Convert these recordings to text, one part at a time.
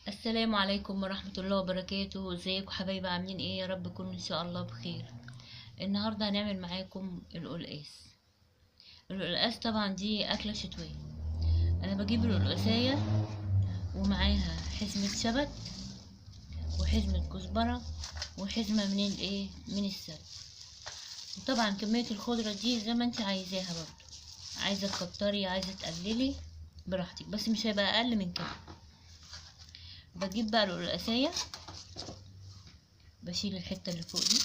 السلام عليكم ورحمة الله وبركاته. ازيكم حبايبي؟ عاملين ايه؟ يا رب تكونوا ان شاء الله بخير. النهاردة هنعمل معاكم القلقاس. القلقاس طبعا دي اكلة شتوية. انا بجيب القلقاسية ومعاها حزمة شبت وحزمة كزبرة وحزمة من الايه من السلق. وطبعا كمية الخضرة دي زي ما انت عايزاها، برضو عايزة تكتري عايزة تقللي براحتك، بس مش هيبقى اقل من كده. بجيب بقى القلقاسية، بشيل الحتة اللي فوق دي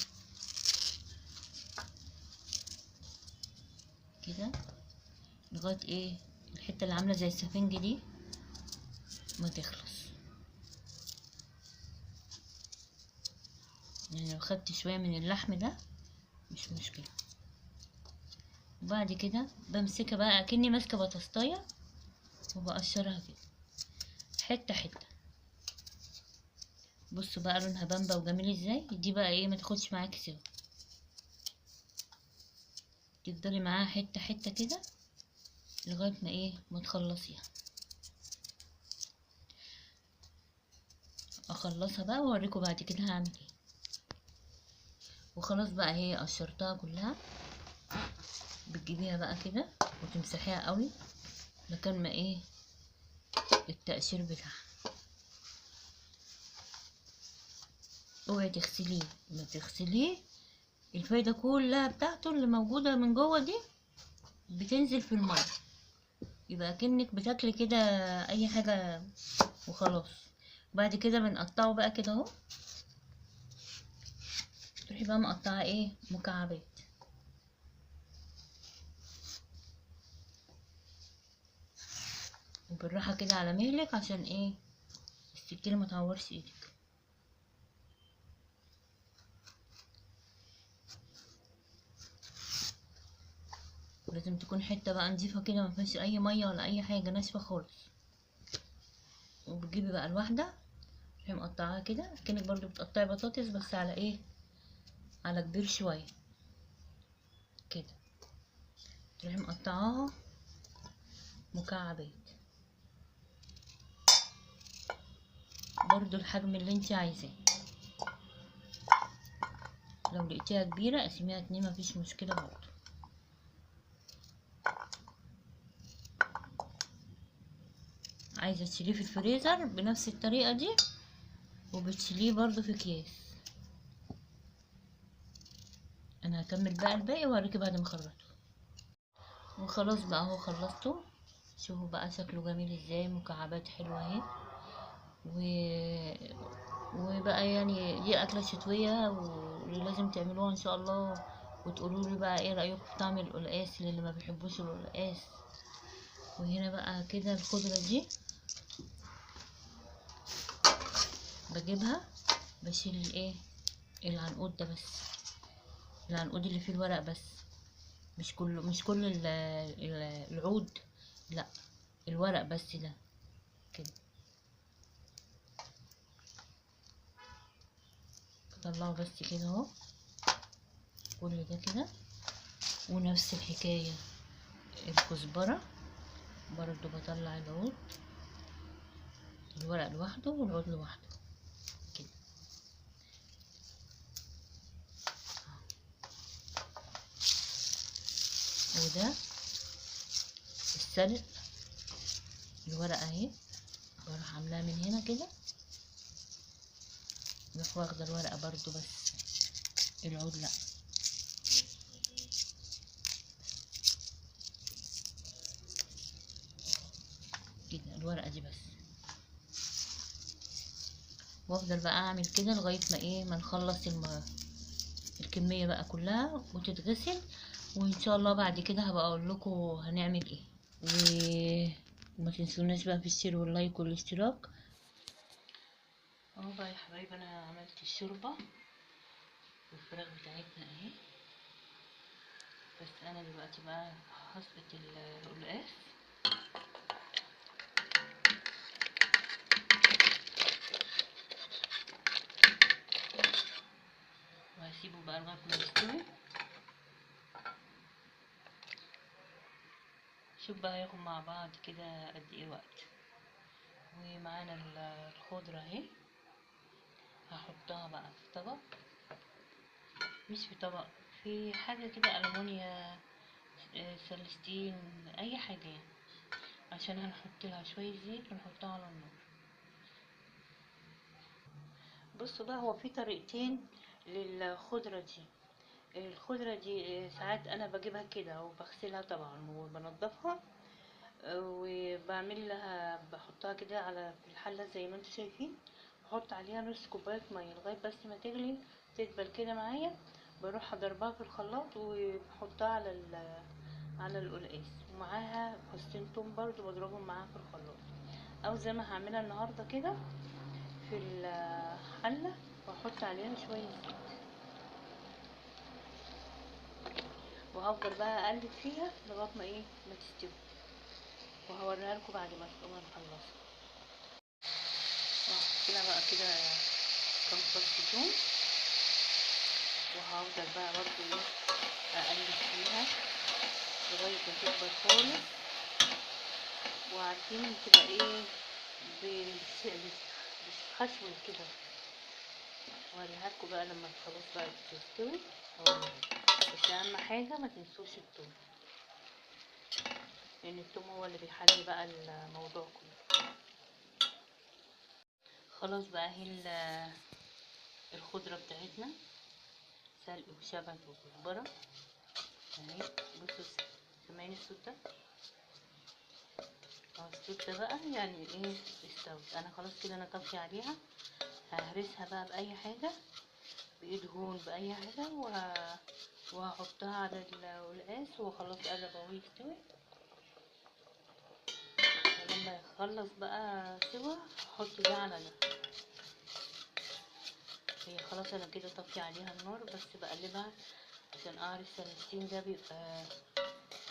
كده لغاية ايه الحتة اللي عاملة زي السفنج دي ما تخلص. يعني لو خدت شوية من اللحم ده مش مشكلة. وبعد كده بمسكها بقى اكني ماسكة بطاطساية وبقشرها كده حتة حتة. بصوا بقى لونها بامبا وجميل ازاي. دي بقى ايه ما تاخدش معاكي سوا، تفضلي معاها حتة حتة كده لغاية ما ايه ما تخلصيها. اخلصها بقى واوريكم بعد كده هعمل ايه. وخلاص بقى هي قشرتها كلها. بتجيبيها بقى كده وتمسحيها قوي مكان ما ايه التقشير بتاعها. اوعي تغسليه، ما تغسليه الفايدة كلها بتاعته اللي موجودة من جوه دي بتنزل في المية، يبقى كأنك بتاكلي كده اي حاجة وخلاص. بعد كده بنقطعه بقى كده اهو، تروحي بقى مقطعه ايه مكعبات. وبالراحه كده على مهلك عشان ايه السكينة ما تعورش ايدك. لازم تكون حتة بقى نضيفه كده ما فيهاش اي مية ولا اي حاجة، ناشفة خالص. وبتجيبي بقى الواحدة تروحي مقطعاها كده كأنك برضو بتقطعي بطاطس، بس على ايه على كبير شوية كده. تروحي مقطعاها مكعبات برضو الحجم اللي انت عايزاه. لو لقيتيها كبيرة قسميها اتنين مفيش مشكلة برضو. عايزه تشيليه في الفريزر بنفس الطريقة دي، وبتشيليه برضو في اكياس. انا هكمل بقى الباقي واوريكي بعد ما خلصته. وخلاص بقى اهو خلصته. شوفوا بقى شكله جميل ازاي، مكعبات حلوة اهي. وبقى يعني دي اكله شتوية واللي لازم تعملوها ان شاء الله. وتقولوا لي بقى ايه رايكم في طعم القلقاس للي ما بيحبوش القلقاس. وهنا بقى كده الخضرة دي بجيبها بشيل الايه العنقود ده بس، العنقود اللي فيه الورق بس، مش كله، مش كل العود، لا الورق بس ده كده. بطلعه بس كده اهو كل ده كده. ونفس الحكاية الكزبره برضو بطلع العود، الورق لوحده والعود لوحده كده. وده السلق الورقة اهي، بروح عاملاها من هنا كده، بروح واخده الورقة برضو بس العود لا. كده الورقة دي بس. وافضل بقى اعمل كده لغاية ما ايه ما نخلص الكمية بقى كلها وتتغسل. وان شاء الله بعد كده هبقى اقول لكم هنعمل ايه. وما تنسوناش بقى في ال share وال like والاشتراك. اهو بقى يا حبايبي انا عملت الشوربة والفراخ بتاعتنا اهي. بس انا دلوقتي بقى هسقط القلقاس. وهسيبه بقى لغاية ما يستوي. شوف بقى هياخد مع بعض كده قد ايه وقت. ومعانا الخضرة اهي، هحطها بقى في طبق، مش في طبق، في حاجة كده ألمونيا، سلستين، اي حاجة يعني، عشان هنحط لها شوية زيت ونحطها على النار. بصوا بقى، هو في طريقتين للخضرة دي. الخضرة دي ساعات انا بجيبها كده وبغسلها طبعا وبنضفها، وبعمل لها، بحطها كده على في الحلة زي ما انتم شايفين، بحط عليها نص كوباية مية لغاية بس ما تغلي تدبل كده معايا، بروح اضربها في الخلاط وبحطها على القلقاس، ومعاها فصين توم برضو بضربهم معاها في الخلاط، او زي ما هعملها النهارده كده في الحلة، واحط عليها شوية زيت، وهفضل بقى اقلب فيها لغاية ما ايه، ما تستوي، وهوريها لكم بعد ما نخلصها. وهحط لها بقى كده كام فص توم، وهفضل بقى برضو ايه اقلب فيها لغاية ما تكبر خالص. وعارفين تبقى ايه، بتخشول كده. اوريها لكم بقى لما خلاص بقى تستوي اوريها لكم. بس اهم حاجة ما تنسوش التوم، لان التوم هو اللي بيحلي بقى الموضوع كله. خلاص بقى اهي الخضرة بتاعتنا، سلق وشبت وكزبره اهي. بصوا سامعين الصوت ده؟ الصوت ده بقى يعني ايه، استوت. انا خلاص كده انا طافية عليها، ههرسها بقى باي حاجة، بايد هون باي حاجة، وهحطها على القلقاس، وخلاص قرب اهو يستوي. لما يخلص بقى سوا هحط ده على ده. هي خلاص انا كده طافية عليها النار، بس بقلبها عشان قعر السلسين ده بيبقى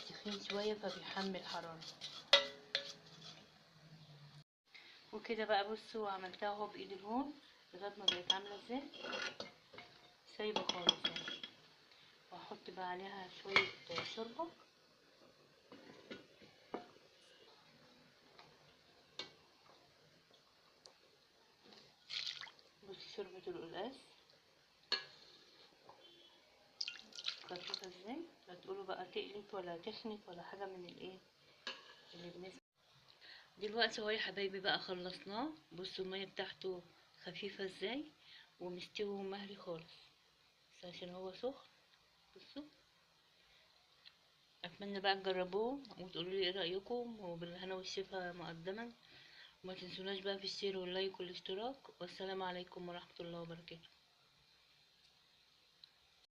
تخين شوية فبيحمل حرارة وكده بقى. بصوا عملتها اهو بايد الهون لغاية ما بقت عامله ازاي، سايبه خالص يعني. وهحط بقى عليها شوية شوربة. بصي شوربة القلقاس خفيفة ازاي، لا تقولوا بقى تقلت ولا تخنت ولا حاجة من الايه اللي بنسمع. دلوقتي اهو يا حبايبي بقى خلصناه. بصوا المية بتاعته خفيفة ازاي ومستوي ومهري خالص، بس عشان هو سخن. بصوا اتمنى بقى تجربوه وتقولوا لي ايه رايكم، وبالهنا والشفا مقدما. وما تنسوناش بقى في ال share وال like والاشتراك. والسلام عليكم ورحمة الله وبركاته.